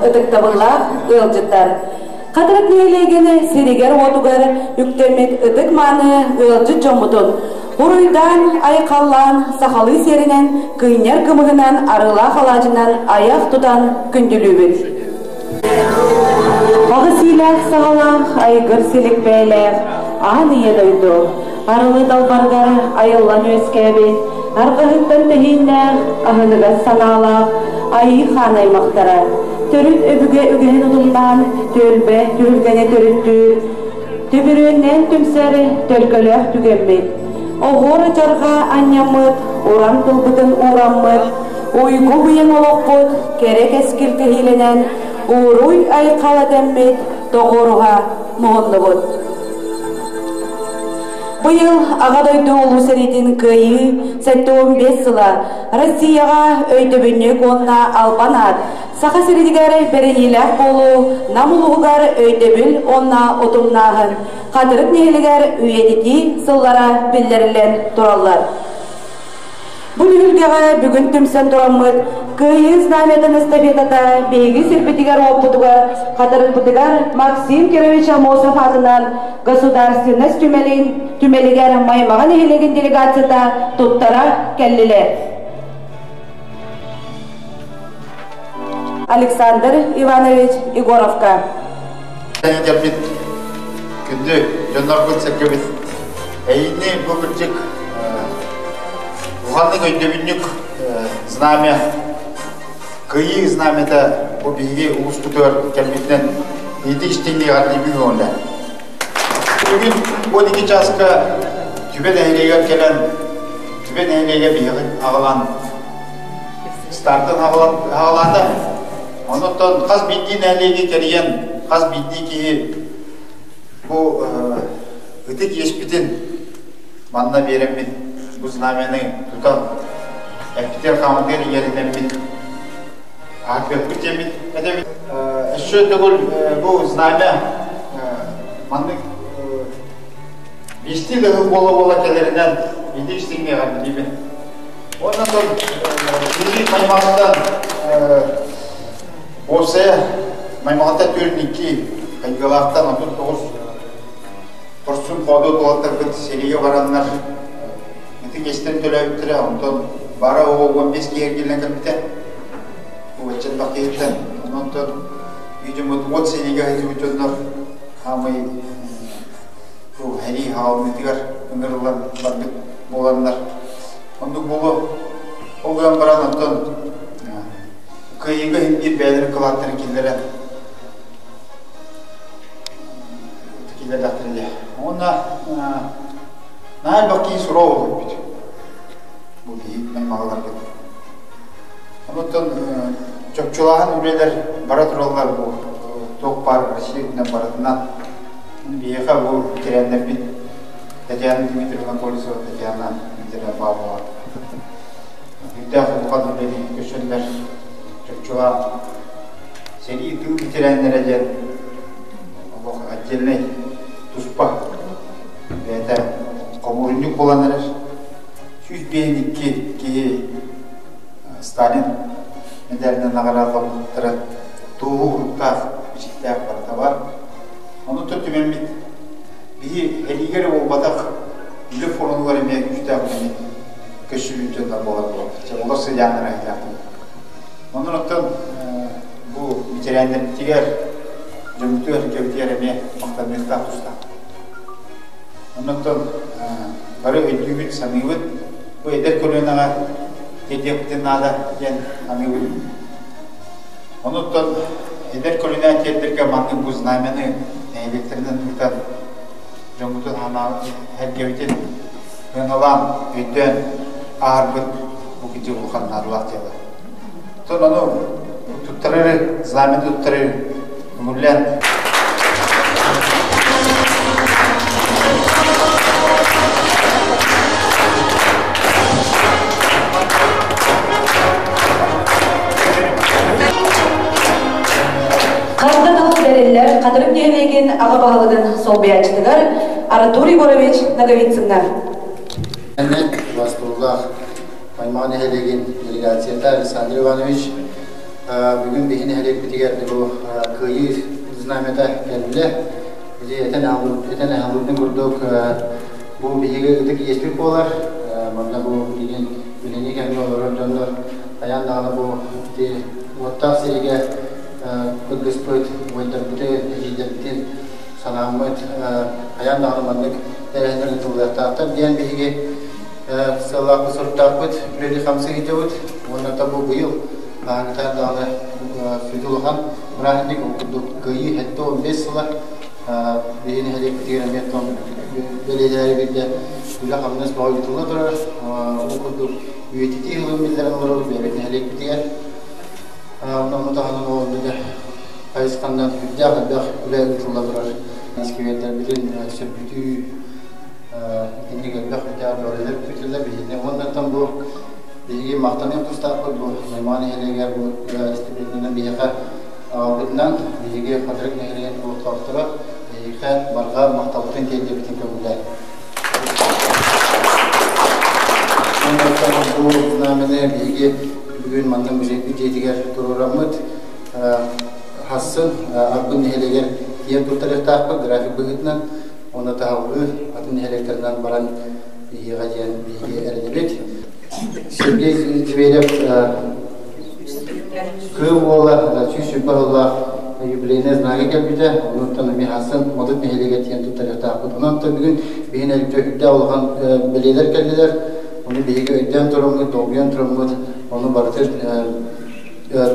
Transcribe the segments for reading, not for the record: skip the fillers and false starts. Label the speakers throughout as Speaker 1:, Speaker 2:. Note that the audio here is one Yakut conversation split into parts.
Speaker 1: ытыктабыллаах ыалдьыттар! Хатырык нэһилиэгин сиригэр-уотугар үктэммит ытык-мааны ыалдьыт дьоммутун уруйдаан, айхаллаан, сахалыы сиэринэн кыынньар кымыһынан, арыылаах алаадьынан айах тутан күндүлүүбүт. Аҕыс иилээх саҕалаах, айгыр силик бэйэлээх аан ийэ дойду арылы далбаргар айыллан үөскээбит, арҕаһыттан тэһииннээх, аһыныгас санаалаах айыы хаан аймахтара, төрүт өбүгэ үгэһин утумнаан түөлбэ түһүлгэни төрүттүүр, түбүрүөннээн түмсэр төлкөлөөх түгэммит, оһуор ычарҕа анньаммыт, уран тылбытын уураммыт, уйгу быйаҥ олохпут кэрэ кэскил кэһиилэнэн ууруй айхал этэммит тоҕуоруһа муһуннубут. Быйыл Аҕа дойду Улуу сэриитин Кыайыы 75 сыла Россияҕа өйдөбүнньүк уонна албан аат, Саха сиригэр бэриниилээх буолуу, Нам улууһугар өйдөбүл уонна утумнааһын, Хатырык нэһилигэр үйэтитии сыллара биллэриллэн тураллар. Бу түһүлгэҕэ бүгүн түмсэн тураммыт Кыайыы знамятын эстафетата биһиги сирбитигэр-уоппутугар, Хатырыкпытыгар Максим Кирович Аммосов аатынан государственность түмэлин түмэлигэр Маймаҕа нэһилиэгин делегацията туттара кэллилэр. Александр Иванович Егоровка.
Speaker 2: Кэлбит күндү дьоннорбут сэргэбит эйини бу кырдьык улаханнык өйдөбүнньүк знамя Кыайыы знамята бу биһиги улууспутугар кэлбитинэн ити истиҥник эҕэрдиибин уонна бүгүн 12 чааска Түбэ нэһилиэгэр кэлэн Түбэ нэһилиэгэ биһиги аҕалан стартан аҕалаата. Оннуттан хас биирдии нэһилиэги кэрийэн хас биирдии киһи бу ытык иэспитин манна биэрэммит бу знамяны тутан эппитигэр-хааммытыгар иҥэринэммит аһатыахпыт диэммит этэбит. Өссө төгүл бу знамя маннык биэстии да сыл буола-буола кэлэринэн ити истиҥҥэ эҕэрдэлиибин. Уонна биһиги Маймаҕаттан уопсайа Маймаҕаттан 42, Хайгылаахтан 39 хорсун хоодуот уолаттарбыт сэриигэ бараннар ытык иэстэрин төлөөбүттэрэ, онтон бара оҕо 15 киһи эргиллэн кэлбитэ. Бу бачча киһиттэн. Онтон видимо уот сэриигэ сылдьыбыт дьоннор хаамай бу сэрии хаалмытыгар ыҥырыллан барбыт буоланнар оннук буолуо. Ол гынан баран онтон кыайыыга иһин биир бэйэлэрин кылааттарын киллэрэн киллэрдэхтэрэ дии. Уонна наһаа элбэх киһи сурук өлбүт. Бу киһи аймаҕаларбыт. Онуттан чопчулааһын үлэлэр бара тураллар бу туох баар Россия үрдүнэн барытынан. Биһиэхэ бу ветераннарбыт Татьяна Дмитриевна Колесова, Татьяна Дмитриевна Павлова үрдээх улахан үлэни көрсөллөр. Чопчулаан сэрии тыыл ветераннара диэн олох отдельнай туспа бэйэтэ хомуурунньук буолан эрэр. 152 киһи Сталин мэдээлинэн наҕараадаланнара туоһу уруктаах, бичиктээх барыта бар. Ону түмэммит биһи эриигэ эрэ буолбатах, үлэ форумугар эмиэ күүстээх үлэни көссүбүт дьоннор буолар буолар. Олор сыдьааннара айдаахтар. Онон оттон бу ветераннэрбитигэр, дьоммутугар, кэбитигэр эмиэ махтаныахтаах тустаах. Оннуттан бары өйдүүбүт, саныыбыт, бу эдэр көлүөнэҕэ тиэрдиэхпитин наада диэн саныыбыт. Онуттан эдэр көлүөнэ тиэрдэргэ маннык бу знамяны нэһилиэктэринэн ыытан дьоммутун эргэбитин ыаналаан, өйдөөн ааһарбыт бу кыдьык улахан наадалаах дьыала. Оттон ону туттарары, знамяны туттарары көҥүллээн
Speaker 1: Хас да тыл бэриллэр Хатырык нэһилиэгин аҕа баһылыгын солбуйааччытыгар Артур Егорович Ноговицынна.
Speaker 3: Бастууллаах Маймаҕа нэһилиэгин делегацията Александр Иванович. Бүгүн биһиги нэһилиэкпитигэр бу Кыайыы знамята кэллэ. Ити этэн аһыллыбытын курдук бу биһиги ытык иэспит буолар. Манна бу билигин билиҥҥи кэмҥэ олорор дьоннор хайаан даҕаны бу ити уоттаах сиригэ кыргыспыт убайдарбытын, эдьиийдэрбитин санааммыт хайаан даҕаны маннык тэрээһиннэр ыытыллыахтаахтар диэн биһиги сыаллаахпыт, соруктаахпыт, үлэлии-хамсыы сылдьабыт. Уонна бу быйыл хаһааҥҥытааҕар даҕаны сүдү улахан бырааһынньык, ол курдук Кыайыы 75 сыла биһиги нэһилиэкпитигэр эмиэ бэлиэтээри биирдэ үлэ-хамнас бөҕө ыытылла турар. Ол курдук үйэтитии сылын биллэрэн олоробут бэйэбит нэһилиэкпитигэр. Онно таһынан ол хайысханнан үрдээх элбэх үлэ ыытылла турар. Искибиэрдэрбитин сөргүтүү итинник элбэх үрдээх үлэлэр күүтүллэр биһиги. Уоннаттан бу биһиги махтаныах тустаахпыт бу Наймаҕа нэһилиэгэр бу истибитинэн биһиэхэ аҕалбытынан биһиги Хатырык нэһилиэгин олохтоохторо эһиэхэ барҕа махталбытын тиэрдэбитин көҥүллээн. Оннуттан бу знамяны биһиги бүгүн манна музейбыт дьиэтигэр туруораммыт хассын Арбын нэһилиэгэр тиийэн туттарыахтаахпыт график быһыытынан уонна таһалгыы атын нэһилиэктэринэн баран иһиэҕэ диэн биһиги эрэнэбит. Сергей Зверев Кыыл уола 120 сыллаах юбилейнай знага кэлбитэ, онуттан эмиэ хассын Модут нэһилиэгэр тиийэн туттарыахтаахпыт. Онон бүгүн биһин үрдээх улахан бэлиэлэр кэллилэр. Ону биһиги өйдөөн тураммыт, долгуйан тураммыт, ону барытын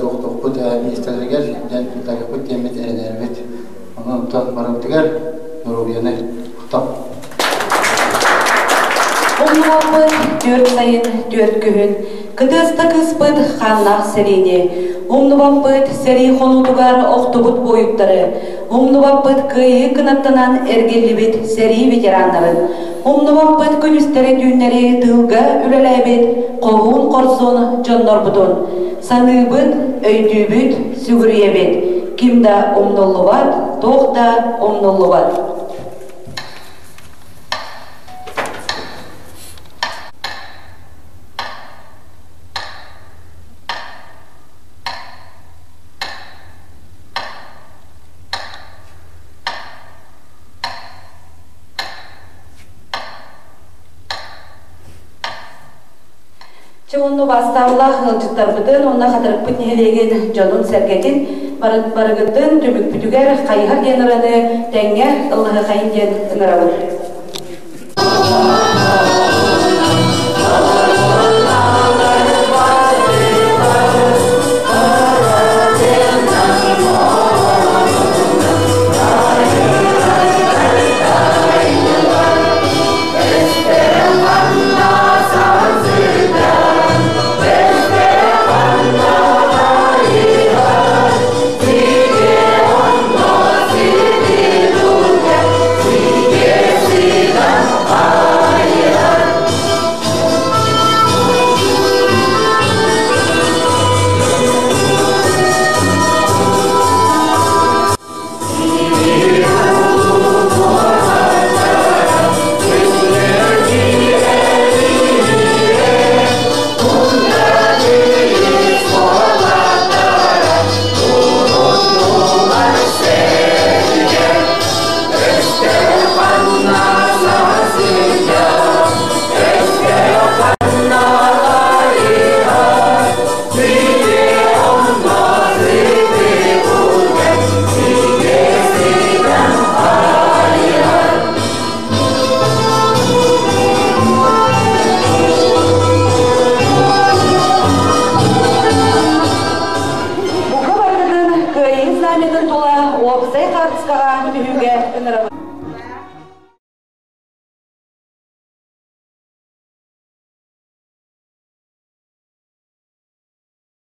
Speaker 3: туохтуохпут миэстэлэригэр дьэн туттарыахпыт диэммит эрэнэрбит. Онон онтон барыбытыгар доруобуйаны топ.
Speaker 1: Умнубаппыт түөрт сайын, түөрт күһүн, кытыаста кыыспыт хааннаах сэриини, умнубаппыт сэрии хонуутугар охтубут буойуттары, умнубаппыт кыайыы кынаттанан эргиллибит сэрии ветераннарын, умнубаппыт күнүстэри-түүннэри тыылга үлэлээбит хоһуун-хорсун дьоннорбутун. Саныыбыт, өйдүүбүт, сүгүрүйэбит. Ким да умнуллубат, туох да умнуллубат. Чэ онно бастааллаах ыалдьыттарбытын уонна Хатырыкпыт нэһилиэгин дьонун-сэргэтин барыгытын түмүкпүтүгэр хайыһар диэн ырыаны тэҥҥэ ыллаһыахайын диэн ыҥырабыт. Бука барытын Кыайыы знамятын тула уопсай хаартыскаҕа түһүүгэ ыҥырабыт.